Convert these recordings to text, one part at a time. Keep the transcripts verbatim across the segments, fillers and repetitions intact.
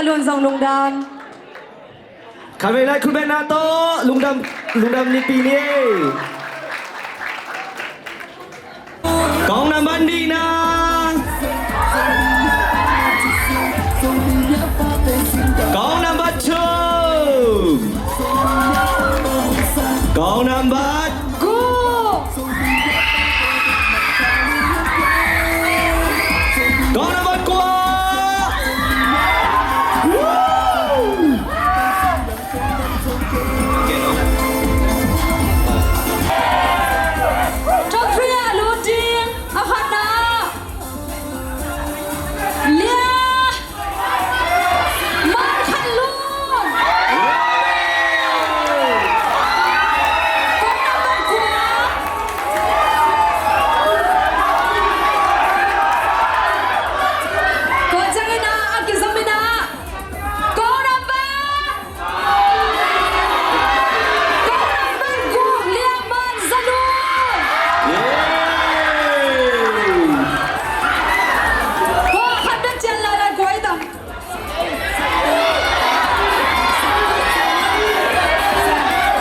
Lun zong lungdam. Khatvei lai khut beng na tawh lungdam, lungdam nipi ni. Kong nambat nihna. Kong nambat thum. Kong nambat guk. Kong nambat kua. Top three ah lut ding a khatna, Lia Man Khan Lun. Kong nambat kua. Kua ciangin ah a kizom in ah, kong nambat, kong nambat guk, Lia Man Za Lun. Kua khat bek cian lai lai, kua i tam.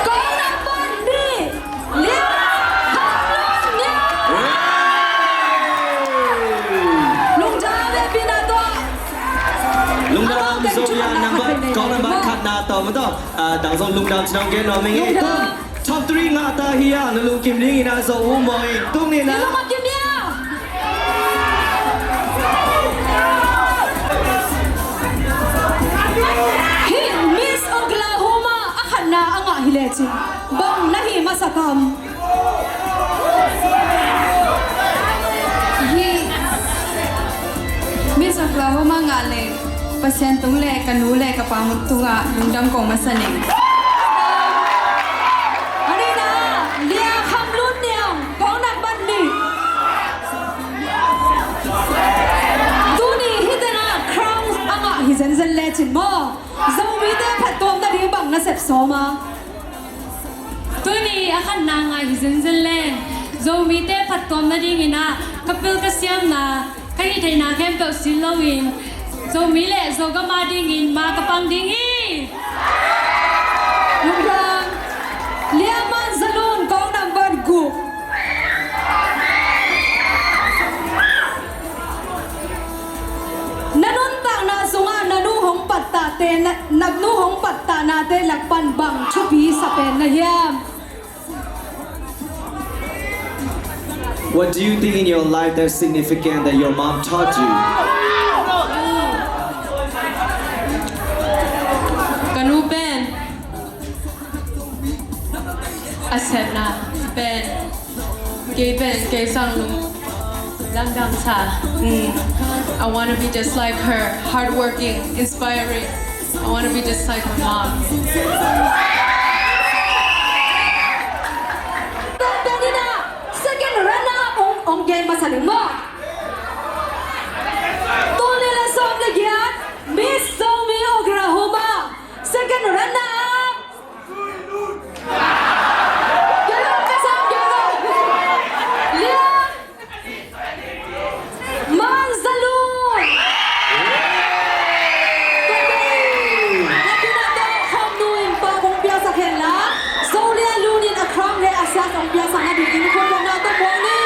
Kong nambat nih, Lia Khan Lun Niang. Lungdam e, pina tua. Lungdam, Zo Lia nambat, kong nambat khatna tawh, ma tawh. Ah, dang zong lungdam ci nong gen nuam ing e. Lungdam. Top three ngah ta hi a, na lungkim ding in ah Zo U maw e. Tung ni na. Ni lungkim ni a. Hih Miss Oklahoma a khatna a ngah hi lecin bang na hih masa kam? Hih Miss Oklahoma ngah leh Pasian tung le ka nu le ka pa tungah lungdam kong masa ning. A nihna, Lia Khan Lun Niang, kong nambat nih. Tuni hih tengah crown a ngah hi zenzen lecin maw, Zomite phattuam nading bang na sep sawm a? Tuni a khatna ngah hi zenzen leng, Zomite phattuam nadingin ah ka pil ka siamna, ka hih theihna khempeuh sin loin Zomi le Zogam adingin ma ka pang ding hi. Lungdam. Lia Man Za Lun, kong nambat guk. Na nuntakna sungah na nu hong pattahte, na, na nu hong pattahnate lak pan bang thupi sa pen na hiam? What do you think in your life that's significant that your mom taught you? Ka nu pen a sepna pen kei pen kei sang lung lamdang sa. Mm. I want to be just like her, hardworking, inspiring. I want to be just like my mom. Pen pen in ah second runner-up hong, hong gen masa ning maw. Tul nih le sawm le giat, Miss Zomi Oklahoma, second runner-up. Lia Man Za Lun. Tua pen, na pina tawh khawmnu in pa kong piaksak hen la, Zo Lia Lun in a crown le a sias hong piaksak nadingin khut beng na tawh muang ni.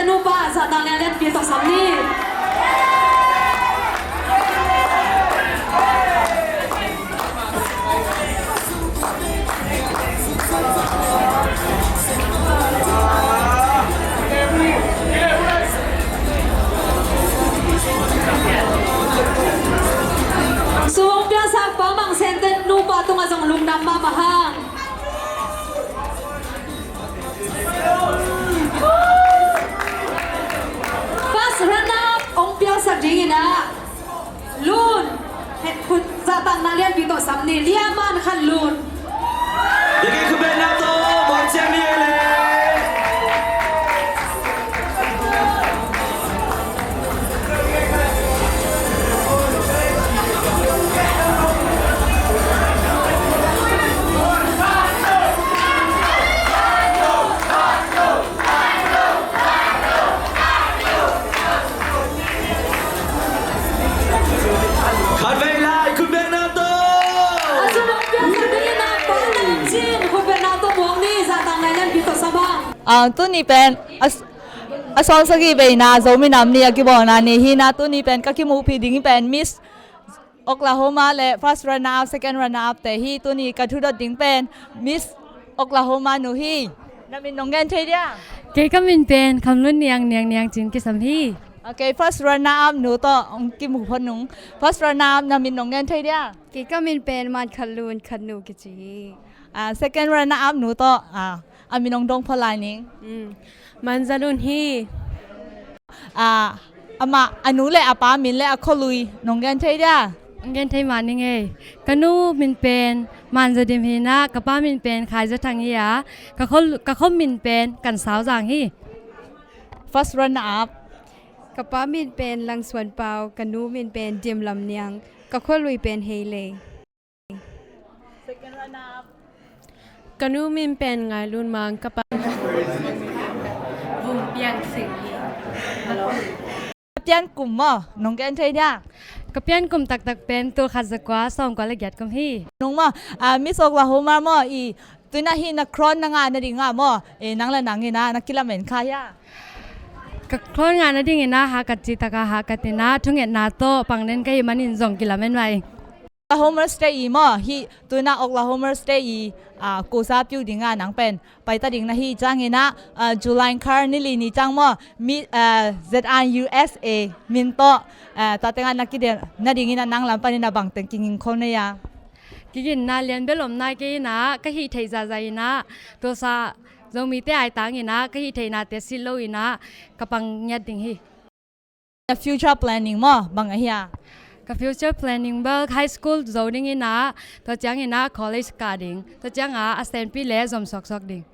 Nupa zahtakna lianpi tawh sam ni. Sum hong piangsak Pa Mang Senten nupa tungah zong lungdam mahmah hang. First runner-up hong piangsak dingin ah Lun, het khut zahtakna lianpi tawh sam ni, Lia Man Khan Lun. Deke khut bengna tawh bang ciang ni le. Khatvei lai khut bengna tawh. A sum hong piangsak dingin ah Pa Lam Cin khut bengna tawh muang ni, zahtakna lianpi tawh sam hang. Ah, tuni pen a s-, a sawm sagih veina Zomi Nam Ni a kibawlna ni hi-in ah, tuni pen ka kimuhpih ding pen Miss Oklahoma le first runner up, second runner up te hi. Tuni ka thudot ding pen Miss Oklahoma nu hi. Na min nong gen thei dia? Kei ka min pen Kham Lun Niang, Niang Niang Cin kisam hi. Okay, first runner up nu tawh hong kimu phot nung. First runner up, na min nong gen thei dia? Kei ka min pen Man Khan Lun, Khan Nu kici hi. Ah, second runner up nu tawh, ah, a min hong dong phot lai ning. Mm. Man Za Lun hi. Ah, amah, a nu le a pa min le a khualui nong gen thei dia? Hong gen thei mah ning ei. Ka nu min pen Man Za Dim hi-in ah, ka pa min pen Khai Za Thang hi a, ka khua, ka khua min pen Kan Sau Zang hi. First runner up. Ka pa min pen Lang Suan Pau, ka nu min pen Dim Lam Niang, ka khualui pen Hei Lei. Second runner up. Ka nu min pen Ngai Lun Mang, ka pa Vung Piang Sing hi. Ka pian kum maw, nong gen thei dia? Ka pian kum taktak pen tul khat za kua sawm kua le giat kum hi. Nung maw, ah, Miss Oklahoma maw, i tu-in ah hih na crown na ngah nading ah maw, eh, nang le nang in ah na kilamen kha hia? Ka crown ngah nadingin ah hahkat cihtak a hahkat in ah thungetna tawh pang den ka hih manin zong kilamen mah ing. Oklahoma State i maw, hih tu-in ah Oklahoma State i, ah, kusa piu ding ah nang pen paita ding na hih ciangin ah, ah, July kha ni li ni ciang maw, mi, ah, Z R U S A min tawh, ah, tate ngah na kidel nadingin ah nang lam panin ah bang teng kiging khol na hia? Kiginna lian bel om nai kei in ah, ka hih theih zahzah in ah, tuasa Zomite aitang in ah ka hih theihnate silh lo in ah ka pang ngiat ding hi. Na future planning maw, bang ahi a? Ka future planning bel high school zo ding in ah, tua ciangin ah college kah ding, tua ciangin ah a senpi le zom suaksuak ding.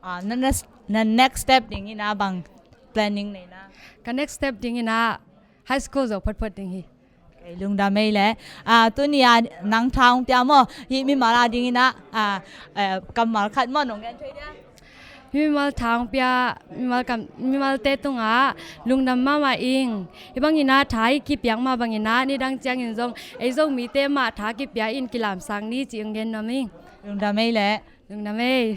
Ah, na, na, na next step dingin ah bang planning nei na? Ka next step dingin ah high school zo photphot ding hi. Okay, lungdam ei le. Ah, tuni a nang tha hong pia maw, hih mimal a dingin ah, ah, eh, kammal khat maw, nong gen thei dia? Mimal tha hong pia, mimal kam, mimalte tungah lungdam mahmah ing. Hih bangin ah tha i kipiak mah bangin ah nidang ciangin zong ei Zomite mah tha kipia in kilamsang ni ci hong gen nuam ing. Lungdam ei le. Lungdam ei.